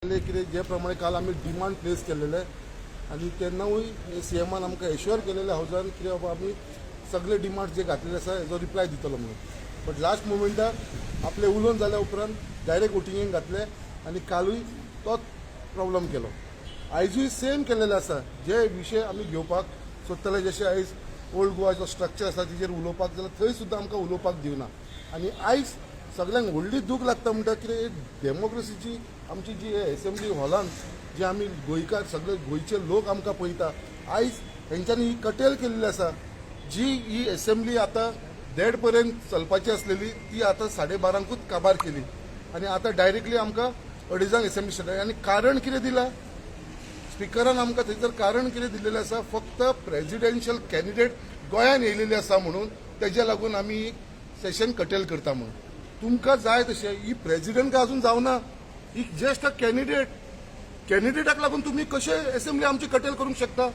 कितें जे प्रमाणे काल आमी डिमांड प्लेस केलेले आनी तेन्नाूय सीएमान आमकां एश्युअर केलेले हावजान कितें बाबा, आमी सगळे डिमांड जे घातलेले आसा हेजो रिप्लाय दितलो म्हणून. बट लास्ट मुमेंटार आपले उलोवन जाल्या उपरांत डायरेक्ट वोटिंगेक घातले आनी कालूय तोच प्रॉब्लम केलो. आयजूय सेम केलेले आसा. जे विशय आमी घेवपाक सोदतले, जशे आयज ओल्ड गोवा जो स्ट्रक्चर आसा तेजेर उलोवपाक जाल्यार थंय सुद्दां आमकां उलोवपाक दिवना. आनी आयज सगल्यांक व्हडली दूख लागता म्हणटा कितें, एक डेमोक्रेसीची आमची जी एसेंब्ली हॉलान जे आमी गोंयकार, सगळे गोंयचे लोक आमकां पळयता, आयज हेंच्यांनी ही कटेल केल्ली आसा. जी ही एसेंब्ली आतां देड पर्यंत चलपाची आसलेली, ती आतां 12:30कूच काबार केली आनी आतां डायरेक्टली आमकां 2:30क एसेंब्ली स्टार्ट. आनी कारण कितें दिलां स्पिकरान आमकां थंयसर? कारण कितें दिल्लेलें आसा? फक्त प्रेजिडेन्शियल कॅन्डिडेट गोंयान येयलेली आसा म्हणून तेज्या लागून आमी सेशन कटेल करता म्हणून. तुमकां जाय तशें, ही प्रेजिडेंट काय अजून जावना, ही जस्ट अ कॅन्डिडेट. कॅन्डिडेटाक लागून तुमी कशें एसेंब्ली आमची कटेल करूंक शकता?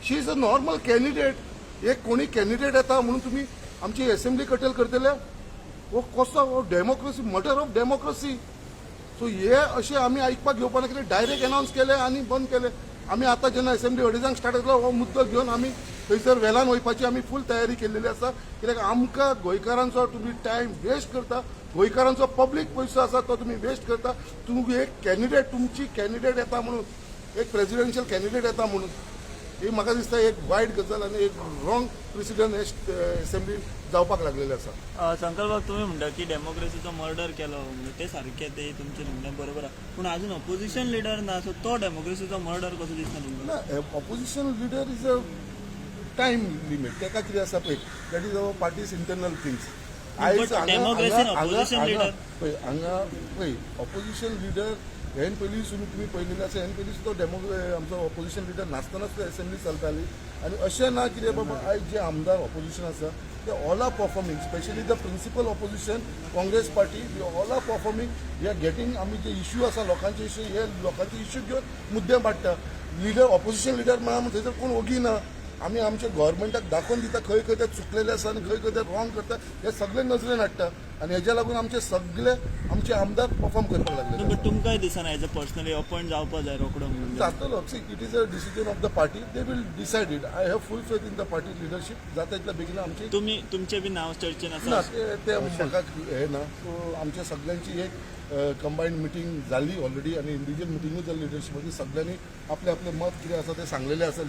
She is a normal candidate. एक कोणी कॅन्डिडेट येता म्हणून तुमी आमची एसेंब्ली कटेल करतले? हो कसो हो democracy, murder of democracy? So हे अशें आमी आयकपाक घेवपा ना. कितें डायरेक्ट अनावन्स केले आनी बंद केले. आमी आतां जेन्ना असेंब्ली 2:30क स्टार्ट जातलो, हो मुद्दो घेवन आमी थंयसर वेलान वयपाची आमी फूल तयारी केल्लेली आसा. कित्याक आमकां गोंयकारांचो तुमी टायम वेस्ट करता. गोंयकारांचो पब्लीक पयसो आसा तो तुमी वेस्ट करता. तुमी एक कॅन्डिडेट, तुमची कॅन्डिडेट येता म्हणून, एक प्रेजिडेन्शियल कॅन्डिडेट येता म्हणून, ही म्हाका दिसता एक वायट गजाल आनी एक रॉंग प्रिसिडंट हे असेंब्ली जावपाक लागलेले आसा. संकल्प बाब, तुम्ही म्हणटा की डेमोक्रेसीचो मर्डर केलो म्हणजे ते सारकें, ते तुमचें म्हणणें बरोबर आहा. पूण अजून ऑपोजिशन लिडर ना, सो तो डेमोक्रेसीचो मर्डर कसो दिसना तुमकां? ना, opposition leader is a time limit. तेका कितें आसा पळय, that is our party's internal things. But democracy and opposition leader- पळय, हांगा पळय, ऑपोजिशन लिडर हेन पयलीं सुद्दां तुमी पळयलेलें आसा. हेन पयलीं सुद्दां डेमो आमचो ऑपोजिशन लिडर नासतना सुद्दां असेंब्ली चलताली. आनी अशें ना कितें बाबा, आयज जे आमदार ऑपोजिशन आसा ते all are performing, specially the principal opposition Congress party, we all are performing. We are getting आमी जे इश्यू आसा, लोकांचे इश्यू, हे लोकांचे इश्यू घेवन मुद्दे मांडटा. लिडर, ऑपोजिशन लिडर म्हणा, थंयसर कोण ओगी ना. आमी आमच्या गव्हर्मेंटाक दाखोवन दिता खंय खंय ते चुकलेले आसा आनी खंय खंय ते रॉंग करता, हे सगळे नजरेन हाडटा. आनी हेज्या लागून आमचे सगळे आमचे आमदार परफॉर्म करपाक लागले. बट तुमकांय दिसना एज अ पर्सनली अपॉयंट जावपा जाय रोकडो म्हणून? जातलो. See, it is a decision of the party. They will decide it. I have full faith in the party leadership. जाता इतल्या बेगीन आमची तुमी तुमचें बी नांव चर्चेन ना. आसा? ते ते म्हाका हे ना. सो आमच्या सगळ्यांची एक कंबायन्ड मिटींग जाली ऑलरेडी आनी इंडिव्हिज्युअल मिटिंगूय जाली. लिडरशिपाची सगळ्यांनी आपलें आपलें मत कितें आसा तें सांगलेलें आसा.